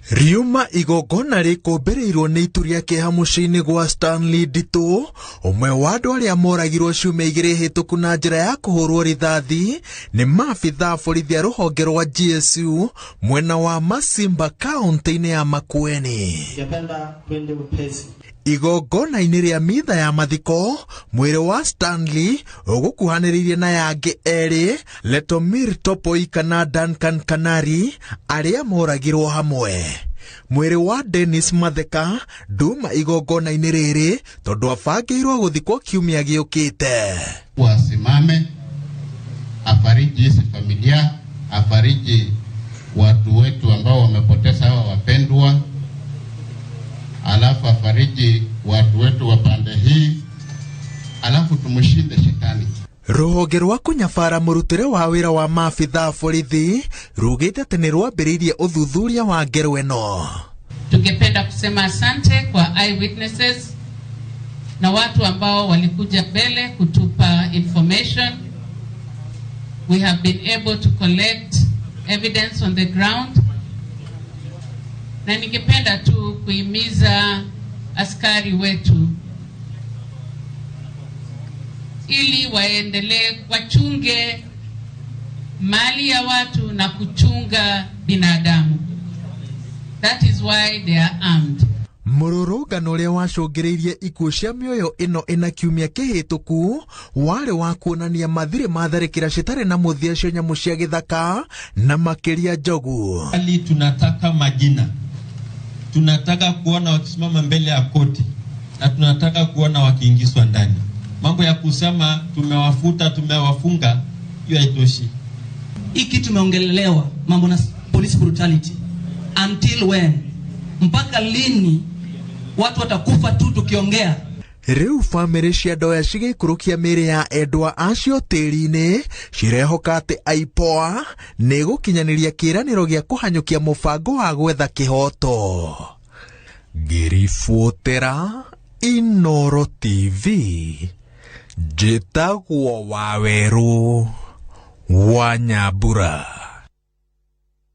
Riuma igongona rĩkũmbĩrĩirwo nĩ itu rĩa kĩeha mũciĩ-inĩ gwa Stanley Nditũ, ũmwe wa andũ arĩa moragirwo ciumia igĩrĩ hĩtũku na njĩra ya kũhũrwo rithathi nĩ maabithaa borithi a rũhonge rwa GSU mwena wa Masimba kaũntĩ-inĩ ya Makueni. Ningependa twende upesi. Igongona-inĩ rĩa mitha ya mathiko, mwĩrĩ wa Stanley ũgũkuhanĩrĩirie na yangĩ erĩ, Letomir Topoi kana Duncan Kanari, arĩa moragirwo hamwe. Mwĩrĩ wa Dennis Matheka nduma igongona-inĩ rĩrĩ tondũ abangĩirwo gũthikwo kiumia gĩũkĩte. Wasimame afariji hizi familia, afariji watu wetu ambao wamepoteza hawa wapendwa, alafu afariji watu wetu wa pande hii, alafu tumshinde shetani. Rũhonge rwa kũnyabara mũrutĩre wa wĩra wa maabithaa borithi rugĩte atĩ nĩ rwambĩrĩirie ũthuthuria wa ngero ĩno. Tungependa kusema asante kwa eyewitnesses na watu ambao walikuja mbele kutupa information. We have been able to collect evidence on the ground. Na ningependa tu kuhimiza askari wetu ili waendelee wachunge mali ya watu na kuchunga binadamu. That is why they are armed. Mũrũrũngano ũrĩa wacũngĩrĩirie ikuũ cia mĩoyo ĩno ĩna kiumia kĩhĩtũku warĩ wa kuonania mathirĩ ma tharĩkĩra citarĩ na mũthia cia nyamũ cia gĩthaka na makĩria njogu. Hali tunataka majina, tunataka kuona wakisimama mbele ya koti na tunataka kuona wakiingizwa ndani. Mambo ya kusema tumewafuta, tumewafunga, hiyo haitoshi. Hii kitu imeongelelewa mambo na police brutality. Until when? Mpaka lini watu watakufa tu tukiongea? Rĩu bamĩrĩ cia ndoya cigĩikũrũkia mĩĩrĩ ya endwa acio tĩri-inĩ cirehoka atĩ IPOA nĩ ĩgũkinyanĩria kĩĩranĩro gĩa kũhanyũkia mũbango wa gwetha kĩhoto. Ngĩribũtĩra Inooro TV, njĩtagwo Wawerũ wa Nyambura.